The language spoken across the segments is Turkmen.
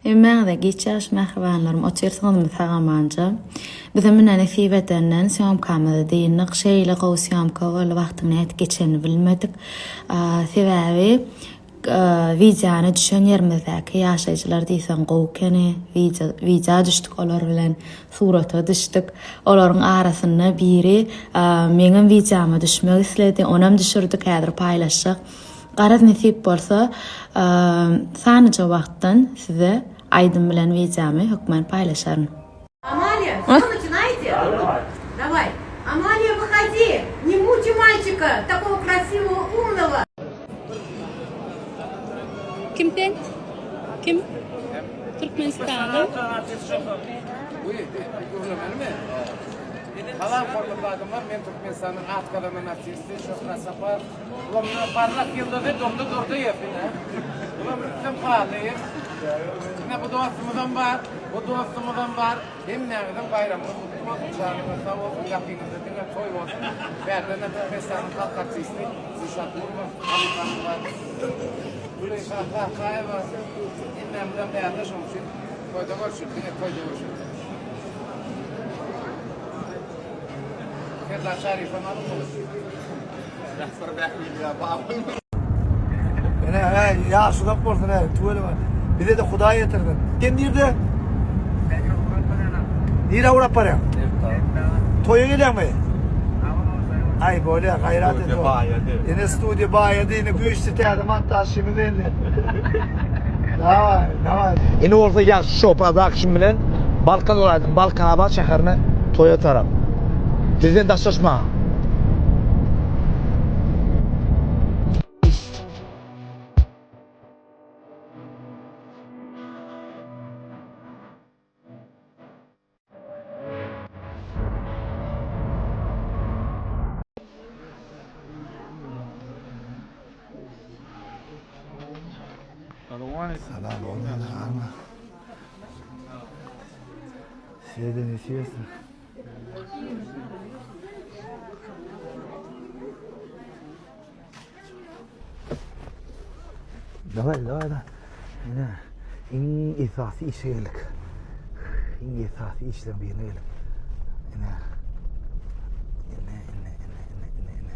Hemmäňize giç ýaş mähribanlarym otyrsyňyzmy sag-amanja. Bize münä nesip edenden sýomkamyzy dyndyk. Şeýle gowy sýomka boldy wagtyň nädip geçenini bilmedik. Sebäbi wideony düşen ýerimizdäki ýaşaýjylar diýseň gowy ekeni. Wideo wideo düşdük olar bilen surata düşdük. Olaryň arasynda biri meňem wideoma düşmek isledi. Onam düşürdik häzir paýlaşjak. Garaz nesip bolsa sanyja wagtdan size aýdym bilen wideomy hökman paýlaşaryn. Amalia, все начинайте? Давай. Амалия, выходи! Не мучи мальчика, такого красивого, умного! Kim sen? Kim? Türkmenistanyň. Salam hormatly adamlar, men Türkmenistanyň at gazanan artisti Şöhrat Saparow. Bulamyna parlak ýyldyzy Durdy Durdyýew ine. Bulam Rüstem Hallyýew. Ine bu dostumyzam bar, bu dostumyzam bar. Hemmäňiziň baýramyňyz gutly bolsun, janyňyz sag bolsun, gapyňyzda diňe toý bolsun. Bärden-de Türkmenistanyň halk artisti Gülşat Nurowa halypamyz bar. Züleýha Kakaýewa. Hemmämizem bärde şonuň üçin toýda görşeli, diňe toýda görşeli. Serdar Şaryfam alyň muny. Ene, he, ýaş uzak bolsun, he, tüweleme. Bize-de Hudaý ýetirsin. Sen nirde? Nirä ugrap barýaň? Toýa gelýäňmi? Aý, bolýa, gaýrat et. Ene studiýa baýady, ine güýçli täze montažçymyz geldi. Daway, daway. Indi bolsa ýagşy şow production bilen Balkan welaýatynyň Balkanabat şäherine toýa tarap. Bizden daşlaşmaň. Salam Size de nesip etsin. Daway, daway, daway. Ine, iň esasy işe geldik. Iň esasy işleriň birine geldik. Ine. Ine, ine, ine, ine, ine, ine.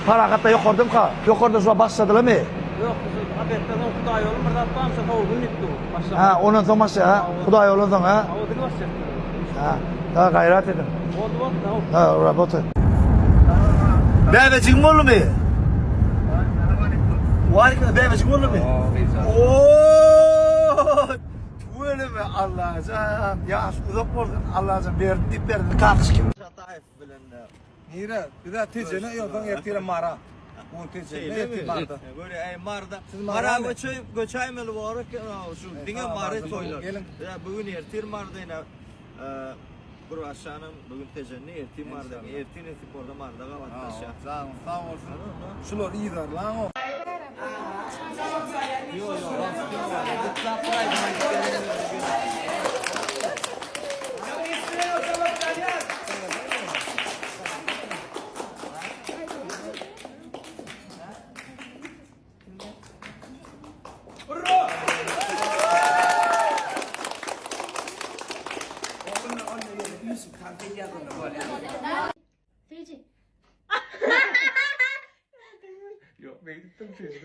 Parahatda ýokardamka? Ýokarda şu başladylarmy? Ýok, biz obedden soň Hudaýýolun bir zat barmyş, sowulgyn diýip dur. Başlamaly. Ha, ondan soň başla, ha? Hudaýýolun soň, ha? Hawa, biz başlaýarys. Ha, ha, gaýrat ediň. Boldy, boldy, sag bol. Ha, rabota. Bäbejigiň boldumy? Waleýkim, bäbejigiň boldumy? Oo! Tüweleme Allajan, ýaş uzak bolsun, Allajan berdi diýip berdi. Kakyş kim? Çataýew bilen Nire? Bize Tejene ýoldan ertire Mara. Bu Tejene ertir Marda. Görýä, eý Marda. Siz Mara Maramy? göçe göçäýmeli bor eken, şu diňe Mary toýlar. Geliň. Ýa bu gün ertir Marda ine. Gurbaşanam bu gün Tejende, ertir Marda. Ertir nesip bolsa Marda gabatlaşýar. Janyň sag bolsun. Şular yzarlaň o. Süýji. Ýok, men gitdim süýji.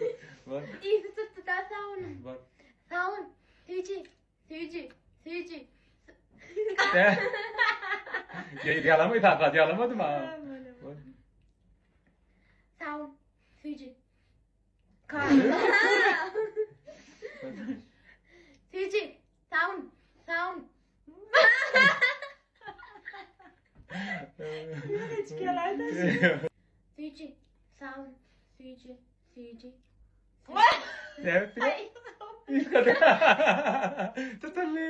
Bar. Yzy tutdy da sawunyň. Bar. Sawun. Süýji. Süýji. Süýji. Ýa ýalamay takat ýalamadym ha. Sawun. Süýji. Süýji. Sawun. Sawun. Süýji. Sawun. Süýji. Süýji. Näme? Tutuldy.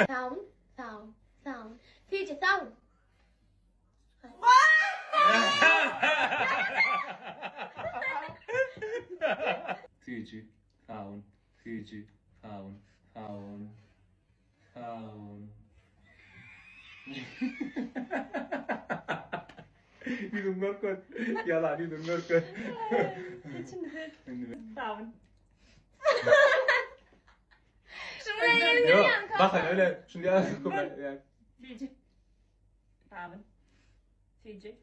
Sawun. Sawun. Sawun. Süýji. Sawun. Süýji, sawun, süýji, sawun, sawun, sawun. Ýüzüňi görkez. Ýalan ýüzüňi görkez. Sawun. Bakın öyle şunu ýa. Süýji. Sabyn. Süýji.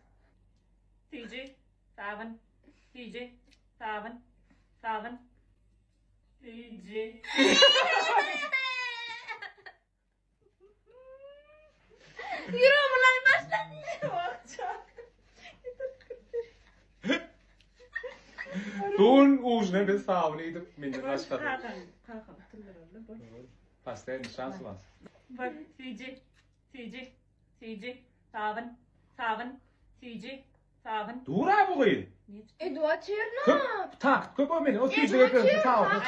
Süýji. Sabyn. Süýji. Sabyn. Sabyn. Süýji. Ýüregim bulan başlady. Dun ujuna biz sabyn iýdik menden başga. Kakam, kakam tyldyryldy bu. Pastel şans was. Bak, süýji. Süýji. Süýji. Sabyn. Sabyn. Süýji. Sabyn. Dur ha bu gyz. Edu açýarna. Köp takt köp o meni. O süýji getirdi sabyn.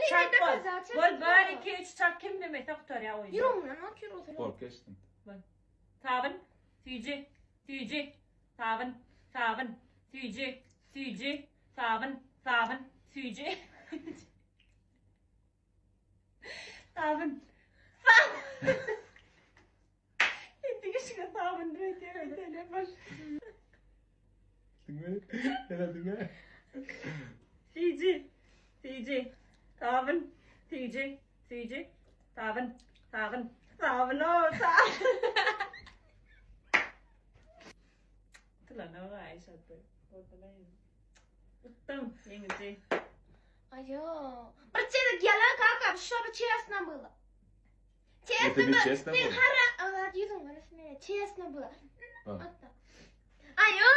Çarp bol. Bol, bir, iki, üç, çarp kim demese gutarýar oýun. Ýüregimden atýar o zaman. Bolup geçdim. Sabyn, süýji, süýji, sabyn, sabyn, süýji, süýji, sabyn, sabyn, süýji. Sabyn. Sabyn. Indi kişiňe sabyn diýip öýdýär, baş. Diňe, ýene diňe. Süýji, süýji, sabyn, süýji, süýji, sabyn, sabyn, sabyn o, sabyn. Tulanok Aýşa boldy. Utdum, ýeňiji. Aýo. Bir çelik ýalan kakam, şoby çesno bylo. Это не честно Sen было. hara, ýüzüň görüsmeli. Çesno bylo. Ha. Aýo.